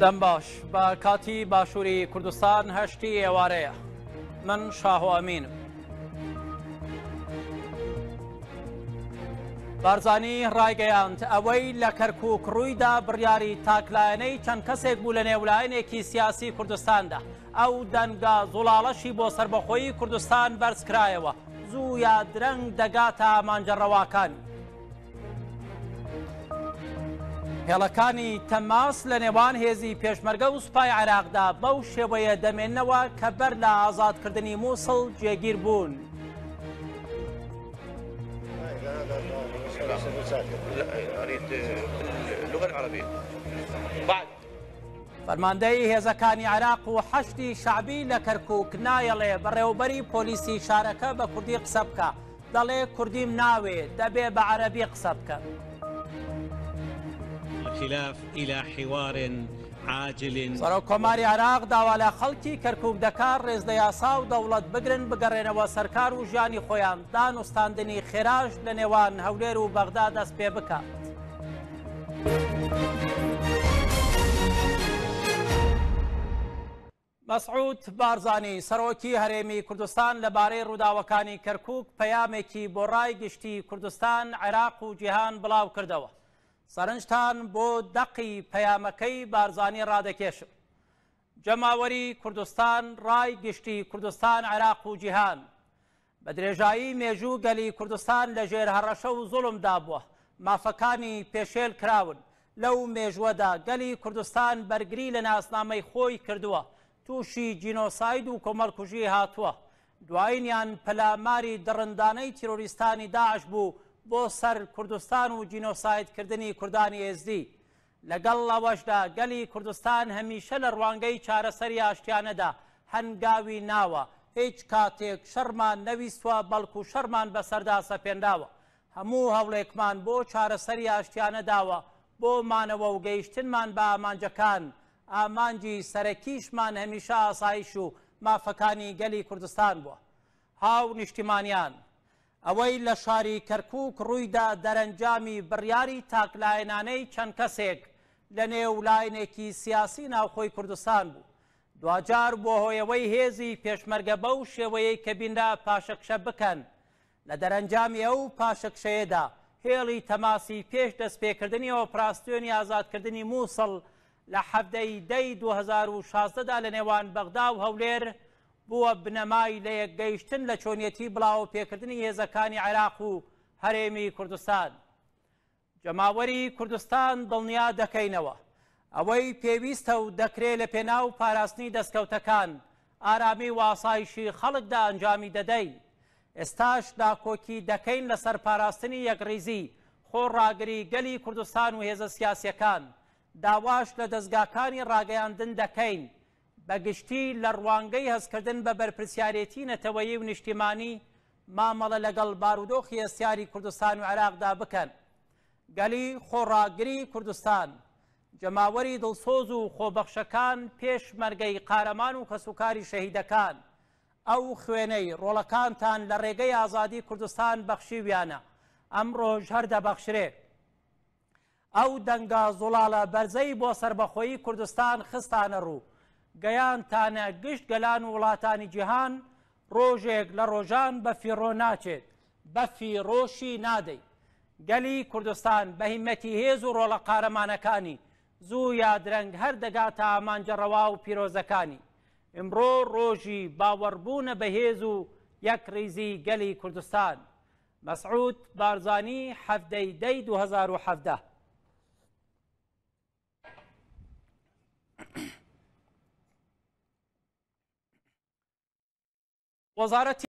دەم باش بە کاتی باشووری کوردستان هەشتی ئێوارەیە من شاهۆ ئەمینم. بارزانی ڕایگەیاند ئەوەی لە کەرکوک ڕوویدا بڕیاری تاکلایەنەی چەند کەسێک بوو لە نێولایەنێکی سیاسی کوردستاندا ئەو دەنگە زوڵاڵەشی بۆ سەربەخۆیی کوردستان بەرزکرایەوە زوو یا درەنگ دەگاتە ئامانجە ڕەواکانی. هێڵەکانی تەماس لە نێوان هێزی پێشمەرگە و سوپای عێراقدا بەو شێوەیە دەمێننەوە کە بەر لە ئازادکردنی مووسڵ جێگیر بوون. فەرماندەی هێزەکانی عێراق و حەشدی شەعبی لە کەرکووک نایەڵێ بەڕێوەبەری پۆلیسی شارەکە بە کوردی قسە بکا، دەڵێ کوردیم ناوێ دەبێ بە عەرەبی قسە بکەم. الخلاف الى حوار عاجل. سەرۆک کۆماری عێراق داوا لە خەڵکی کەرکوک دەکات ڕێز لە یاسا و دەوڵەت بگرن بگەڕێنەوە سەر کار و ژیانی خۆیان، دانوستاندنی خێراش لە نێوان هەولێر و بەغدا دەست پێ بکات. مەسعود بارزانی، سەرۆکی هەرێمی کوردستان لەبارەی ڕووداوەکانی کەرکووک پەیامێکی بۆ ڕای گشتی کوردستان، عێراق و جیهان بڵاوکردەوە. سەرنجتان بۆ دەقی پەیامەکەی بارزانی ڕادەکێشم. جەماوەری کوردستان، ڕای گشتی کوردستان، عێراق و جیهان، بە درێژایی مێژوو گەلی کوردستان لە ژێر هەڕەشە و زوڵمدا بووە، مافەکانی پێشێل کراون، لەو مێژووەدا گەلی کوردستان بەرگری لە ناسنامەی خۆی کردووە، تووشی جینۆساید و کۆمەڵکوژی هاتووە، دوایینیان پەلاماری دڕندانەی تیرۆریستانی داعش بوو بۆ سەر کوردستان و جینۆسایدکردنی کوردانی ئێزدی. لەگەڵ ئەوەشدا گەلی کوردستان هەمیشە لە ڕوانگەی چارەسەری ئاشتیانەدا هەنگاوی ناوە، هیچ کاتێک شەڕمان نەویستوە بەڵکو شەڕمان بەسەردا سەپێنراوە، هەموو هەوڵێکمان بۆ چارەسەری ئاشتیانە داوە بۆ مانەوە و گەیشتنمان بە ئامانجەکان، ئامانجی سەرەکیشمان هەمیشە ئاسایش و مافەکانی گەلی کوردستان بووە. هاونیشتیمانیان، ئەوەی لە شاری کەرکووک ڕوویدا دەرەنجامی بڕیاری تاکلایەنانەی چەند کەسێک لە نێو لایەنێکی سیاسی ناوخۆی کوردستان بوو. دواجار بووە هۆی ئەوەی هێزی پێشمەرگە بەو شێوەیەی کە بینرا پاشەکشە بکەن. لە دەرەنجامی ئەو پاشەکشەیەدا هێڵی تەماسی پێش دەستپێکردنی ئۆپراسیۆنی ئازادکردنی مووسڵ لە 17 ی دەی 2016 دا لە نێوان بەغدا و هەولێر بووە بنەمای لەیەکگەیشتن لە چۆنیەتی بڵاوەپێکردنی هێزەکانی عێراق و هەرێمی کوردستان. جەماوەری کوردستان دڵنیا دەکەینەوە، ئەوەی پێویستە و دەکرێ لە پێناو پاراستنی دەستکەوتەکان، ئارامی و ئاسایشی خەڵکدا ئەنجامی دەدەین. ئێستاش داکۆکی دەکەین لەسەر پاراستنی یەکڕیزی، خۆڕاگری گەلی کوردستان و هێزە سیاسیەکان. داواش لە دەزگاکانی ڕاگەیاندن دەکەین بە گشتی لە ڕوانگەی هەستکردن بە بەرپرسیارێتی نەتەوەیی و نیشتیمانی مامەڵە لەگەڵ بارودۆخی هەستیاری کوردستان و عێراقدا بکەن. گەلی خۆڕاگری کوردستان، جەماوەری دڵسۆز و خۆبەخشەکان، پێشمەرگەی قارەمان و کەسوکاری شەهیدەکان، ئەو خوێنەی ڕۆڵەکانتان لە ڕێگەی ئازادی کوردستان بەخشیویانە، ئەمڕۆش هەر دەبەخشرێ. ئەو دەنگە زوڵاڵە بەرزەی بۆ سەربەخۆیی کوردستان خستانە ڕوو، گەیاندتانە گشت گەلان و وڵاتانی جیهان، ڕۆژێک لە ڕۆژان بە فیڕۆ ناچێت، بە فیڕۆشی نادەی. گەلی کوردستان بە هیممەتی هێز و ڕۆڵە قارەمانەکانی، زوو یا درەنگ هەر دەگاتە ئامانجە ڕەوا و پیرۆزەکانی. ئیمڕۆ ڕۆژی باوەڕبوونە بە هێز و یەکڕیزی گەلی کوردستان. مەسعود بارزانی 17 ی دەی 2017. وەزارەتی.